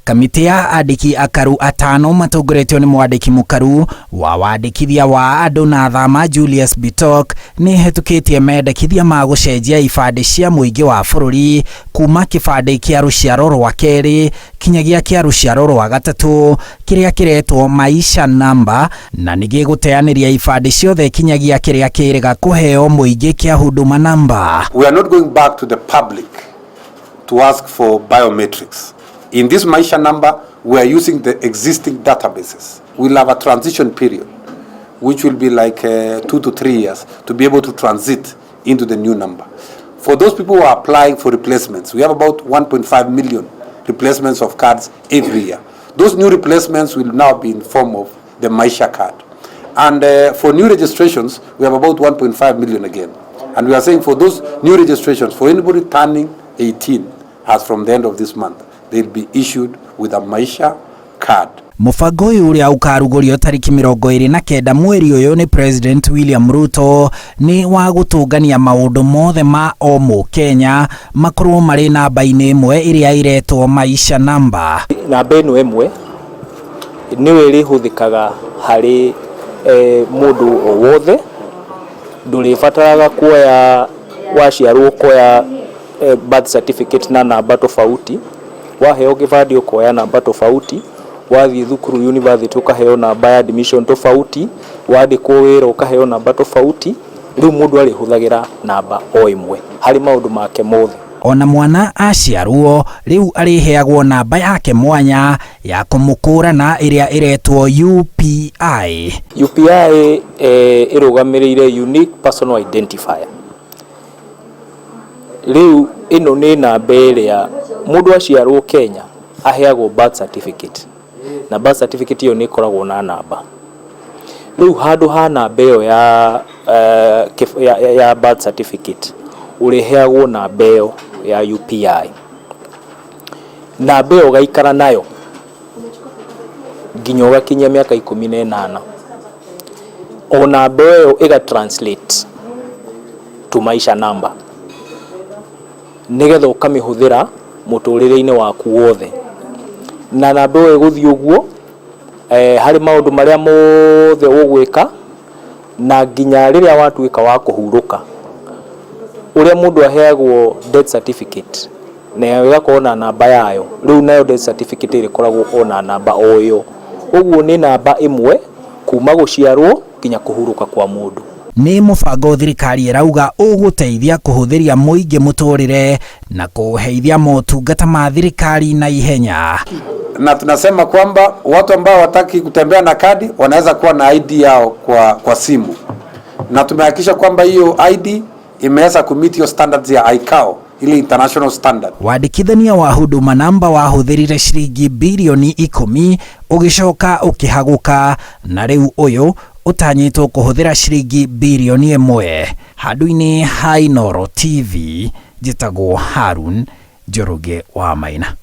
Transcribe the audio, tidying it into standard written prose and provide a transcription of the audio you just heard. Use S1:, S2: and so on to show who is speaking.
S1: Kamĩtĩ ya andĩki akaru atano matongoretio nĩ mwandĩki mũkaru wa wandĩkithia wa andũ na thama Julius Bitok nĩ ĩhetũkĩtie mendekithia ma gũcenjia ibandĩ cia mũingĩ wa bũrũri kuma kĩbandĩ kĩa rũciaro rwa kerĩ kinyagia kĩa rũciaro rwa gatatũ kĩrĩa kĩretwo Maisha Namba, na nĩ gĩgũteanĩria ibandĩ ciothe kinyagia kĩrĩa kĩrĩga kũheo mũingĩ kĩa Huduma Namba.
S2: We are not going back to the public to ask for biometrics. In this Maisha Number, we are using the existing databases. We'll have a transition period, which will be like 2 to 3 years to be able to transit into the new number. For those people who are applying for replacements, we have about 1.5 million replacements of cards every year. Those new replacements will now be in form of the Maisha card. And for new registrations, we have about 1.5 million again. And we are saying for those new registrations, for anybody turning 18 as from the end of this month, they'll be issued with a Maisha card.
S1: Mũbango ũyũ ũrĩa ũkarugũrio tarĩki 29 mweri ũyũ nĩ President William Ruto nĩ wa gũtũngania maũndũ mothe ma o mũkenya makorwo marĩ namba-inĩ ĩmwe ĩrĩa ĩretwo Maisha Namba.
S3: Namba ĩno ĩmwe nĩyo ĩrĩhũthĩkaga harĩ mũndũ o wothe. Ndũrĩbataraga kuoya waciarwo ũkoya birth certificate na namba tofauti, waheo gĩbandĩ ũkoya namba tofauti, wathiĩ thukuru university ũkaheo namba ya admission tofauti, wandĩkwo wĩra ũkaheo namba tofauti. Rĩu mũndũ arĩhũthagĩra namba o ĩmwe harĩ maũndũ make mothe.
S1: Ona mwana aciarwo rĩu arĩheagwo namba yake mwanya ya kũmũkũrana ĩrĩa ĩretwo UPI.
S3: UPI ĩrũgamĩrĩire Unique Personal Identifier. Rĩu ĩno nĩ namba ĩrĩa mũndũ aciarwo Kenya aheagwo birth certificate, na birth certificate ĩyo nĩ ĩkoragwo na namba. Rĩu handũ ha namba ĩyo ya birth certificate ũrĩheagwo namba ĩyo ya UPI. Namba ĩyo ũgaikara nayo nginya ũgakinyia mĩaka 18. O namba ĩyo ĩga translate to Maisha Number nĩgetha ũkamĩhũthĩra mũtũrĩre-inĩ waku wothe. Na namba ĩyo ĩgũthiĩ ũguo harĩ maũndũ marĩa mothe ũgwĩka na nginya rĩrĩa watuĩka wa kũhurũka. Ũrĩa mũndũ aheagwo death certificate nayo ĩgakorwo na namba yayo, rĩu nayo death certificate ĩrĩkoragwo o na namba o ĩyo. Ũguo nĩ namba ĩmwe kuma gũciarwo nginya kũhurũka kwa mũndũ.
S1: Nĩ mũbango thirikari ĩrauga ũgũteithia kũhũthĩria mũingĩ mũtũrĩre na kũheithia motungata ma thirikari na ihenya.
S2: Na tunasema kwamba watu ambao hawataki kutembea na kadi wanaweza kuwa na ID yao kwa simu, na tumehakikisha kwamba hiyo ID imeweza kumeet hiyo standards ya ICAO, ile international standard.
S1: Wandĩkithania wa Huduma Namba wahũthĩrire ciringi birioni 10, ũgĩcoka ũkĩhagũka, na rĩu ũyũ ũtanyĩtwo kũhũthĩra ciringi birioni 1. Handũ-inĩ ha Inooro TV, njĩtagwo Harun Njoroge wa Maina.